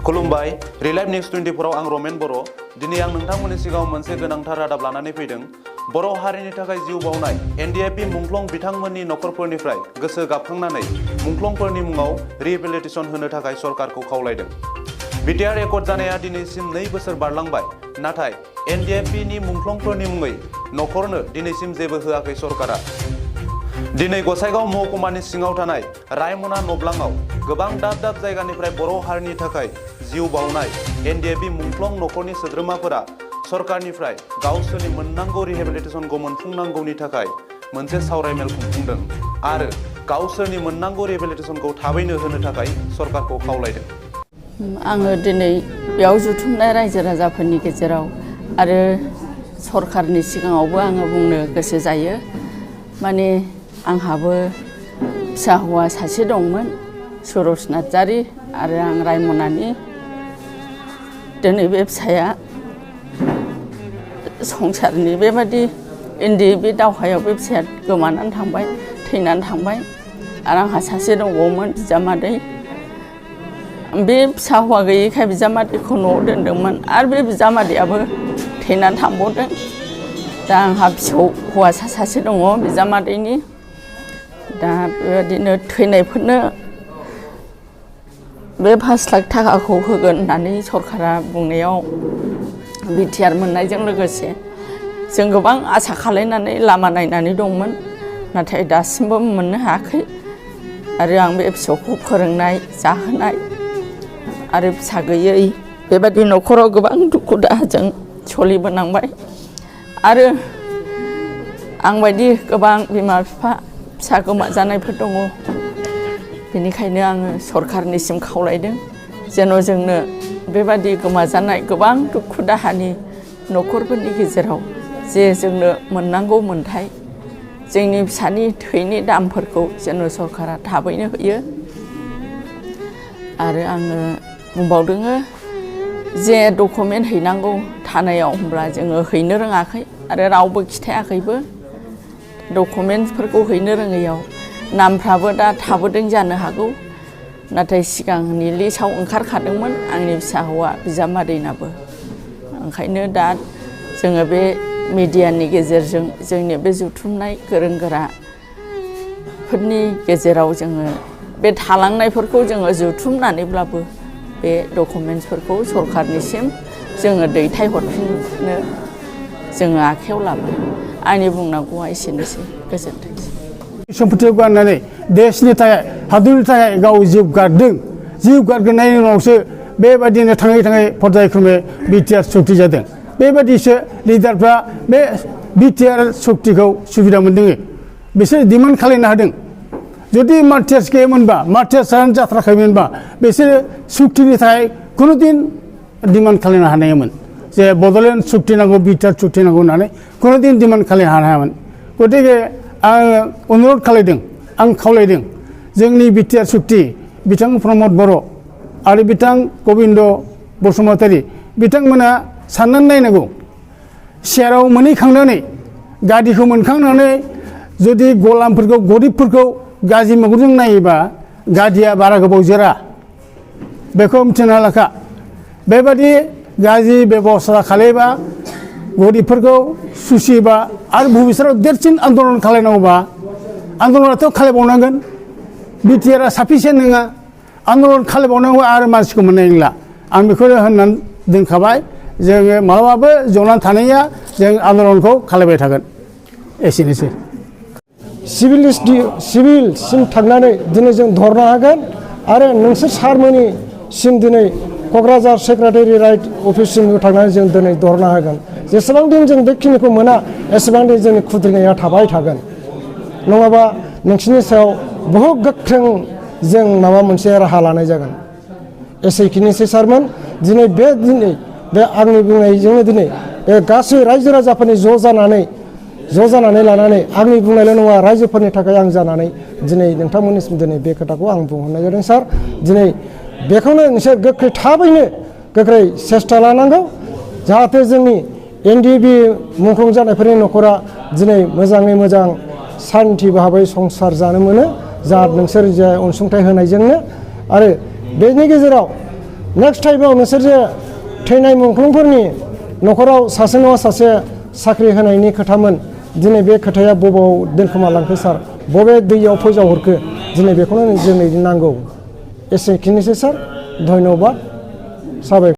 खुलुमबाय रिलाइभ निउज 24 आं रमेन बर' दिनै आं नोंथांमोननि सिगाङाव मोनसे गोनांथार रादाब लानानै फैदों। बर' हारिनि थाखाय जिउ बावनाय एनडिएफबि मुंख्लं बिथांमोननि नखरफोरनिफ्राय गोसो गाबखांनानै मुंख्लंफोरनि मुङाव रिहेबिलिटेसन होनो थाखाय सरकारखौ खावलायदों। बिटिआर एकर्ड जानाया दिनैसिम 2 बोसोर बारलांबाय, नाथाय एनडिएफबिनि मुंख्लंफोरनि मुङै नखरनो दिनैसिम जेबो होआखै सरकारा। दिनै गसाइगाव महकुमानि सिङाव थानाय रायमना नब्लाङाव गोबां दाब दाब जायगानिफ्राय बर' हारिनि थाखाय जिउ बावनाय एनडिएफबि मुंख्लं नखरनि सोद्रोमाफोरा सरकारनिफ्राय गावसोरनि मोननांगौ रिहेबिलिटेसनखौ मोनफुंनांगौनि थाखाय मोनसे सावरायमेल खुंफुंदों आरो गावसोरनि मोननांगौ रिहेबिलिटेसनखौ थाबैनो होनो थाखाय सरकारखौ खावलायदों। आङो दिनै बेयाव जुथुमनाय रायजो राजाफोरनि गेजेराव आरो सरकारनि सिगाङावबो आङो बुंनो गोसो जायो। माने आंहाबो फिसा हौवा सासे दंमोन, सुरज नार्जारी, आरो आं रायमनानि। दिनै बे फिसाया संसारनि बेबादि बे दावहायाव बे फिसाया गोमानानै थांबाय, थैनानै थांबाय। आरो आंहा सासे दंबावोमोन बिजामादै। बे फिसा हौवा गैयैखाय बिजामादैखौ न'आव दोनदोंमोन आरो बे बिजामादैयाबो थैनानै थांबावदों। दा आंहा फिसौ हौवासा सासे दङ बिजामादैनि। दा बेबायदिनो थैनायफोरनो बे 5 लाख थाखाखौ होगोन होननानै सरकारा बुंनायाव बिटिआर मोननायजों लोगोसे जों गोबां आसा खालायनानै लामा नायनानै दंमोन, नाथाय दासिमबो मोननो हायाखै। आरो आं बे फिसौखौ फोरोंनाय जाहोनाय आरो फिसा गैयै बेबादि न'खराव गोबां दुखु दाहाजों सोलिबोनांबाय। आरो आंबायदि गोबां बिमा बिफा फिसा गोमाजानायफोर दङ। बेनिखायनो आङो सरकारनिसिम खावलायदों जेन' जोंनो बेबादि गोमाजानाय गोबां दुखु दाहानि न'खरफोरनि गेजेराव जे जोंनो मोननांगौ मोन्थाय जोंनि फिसानि थैनि दामफोरखौ जेन' सरकारा थाबैनो होयो। आरो आङो बुंबावदों जे डकुमेन्ट हैनांगौ थानायाव, होमब्ला जोङो हैनो रोङाखै आरो रावबो खिथायाखैबो। डकुमेन्टफोरखौ हैनो रोङैयाव नामफ्राबो दा थाबोदों जानो हागौ, नाथाय सिगांनि लिस्टआव ओंखारखादोंमोन आंनि फिसा हौवा बिजामादैनाबो। ओंखायनो दा जोङो बे मिडियानि गेजेरजों जोंनि बे जुथुमनाय गोरों गोराफोरनि गेजेराव जोङो बे थालांनायफोरखौ जोङो जुथुमनानैब्लाबो बे डकुमेन्टसफोरखौ सरकारनिसिम जोङो दैथायहरफिननो जोङो आखायाव लाबाय। आंनि बुंनांगौआ एसेनोसै। गोजोनथोंसै। सम्पथिखौ गारनानै देशनि थाखाय हादरनि थाखाय गाव जिउ गारदों। जिउ गारग्रोनायनि उनावसो बेबायदिनो थाङै थाङै पर्यायक्रमे बिटिआर सक्ति जादों। बेबायदिसो लिडारफ्रा बे बिटिआर सक्तिखौ सुबिदा मोनदों। बिसोर डिमान्ड खालामनो हादों। जुदि मार्टियार्स गैयामोनबा, मार्टियार्सआनो जाथाराखैमोनबा बिसोरो सक्तिनि थाखाय खुनुदिन डिमान्ड खालामनो हानायमोन। जे बड'लेण्ड सक्ति नांगौ, बिटिआर सक्ति नांगौ होननानै खुनुदिन डिमान्ड खालामनो हायामोन। गतिके आङो अनुरद खालायदों, आं खावलायदों जोंनि बिटिआर सक्ति बिथां प्रमद बर' आरो बिथां गबिन्द बसुमतारी बिथांमोना साननानै नायनांगौ। सेराव मोनहैखांनानै गादिखौ मोनखांनानै जुदि गलामफोरखौ गरिबफोरखौ गाज्रि मेगनजों नायोबा गादिया बारा गोबाव जोरा, बेखौ मिथिना लाखा। बेबादि गाज्रि बेबस्था खालायबा गरिबफोरखौ सुसिबा आरो भबिष्यतआव देरसिन आन्दलन खालायनांगौबा आन्दलनाथ' खालायबावनांगोन। बिटिआरआ साफिसियेन्ट नङा, आन्दलन खालायबावनांगौ आरो मानसिखौ मोननाय नंला। आं बेखौनो होननानै दोनखाबाय। जोङो माब्लाबाबो जनानै थानाया जों आन्दलनखौ खालायबाय थागोन। एसेनोसै। सिभिलसिम थांनानै दिनै जों धरनो हागोन आरो नोंसोर सारमोननिसिम दिनै क'क्राझार सेक्रेटारियेट अफिससिम थांनानै जों दिनै धरनो हागोन। जेसेबां दिन जों बेखिनिखौ मोना एसेबां दिन जोंनि खुद्रिनाया थाबाय थागोन। नङाबा नोंसिनि सायाव बहुद गोख्रों जों माबा मोनसे राहा लानाय जागोन। एसेखिनिसै सारमोन। दिनै बे आंनि बुंनायजोंनो दिनै बे गासै रायजो राजाफोरनि ज' जानानै लानानै आंनि बुंनायल' नङा, रायजोफोरनि थाखाय आं जानानै दिनै नोंथांमोननिसिम दिनै बे खोथाखौ आं बुंहरनाय जादों। सार दिनै बेखौनो नोंसोर थाबैनो गोख्रै सेस्था लानांगौ जाहाथे जोंनि एनडिएफबि मुंख्लं जानायफोरनि न'खरा दिनै मोजाङै मोजां सान्थि भाबै संसार जानो मोनो। जा नोंसोर जे अनसुंथाइ होनायजोंनो आरो बेनि गेजेराव नेक्स्ट टाइमाव नोंसोर जे थैनाय मुंख्लंफोरनि न'खराव सासे नङा सासे साख्रि होनायनि खोथामोन दिनै बे खोथाया बबाव दोनखोमालांखो सार बबे दैयाव फोजावहरखो दिनै बेखौनो जोंनो नांगौ एसेखिनिसै सार धन्यबाद साबायखर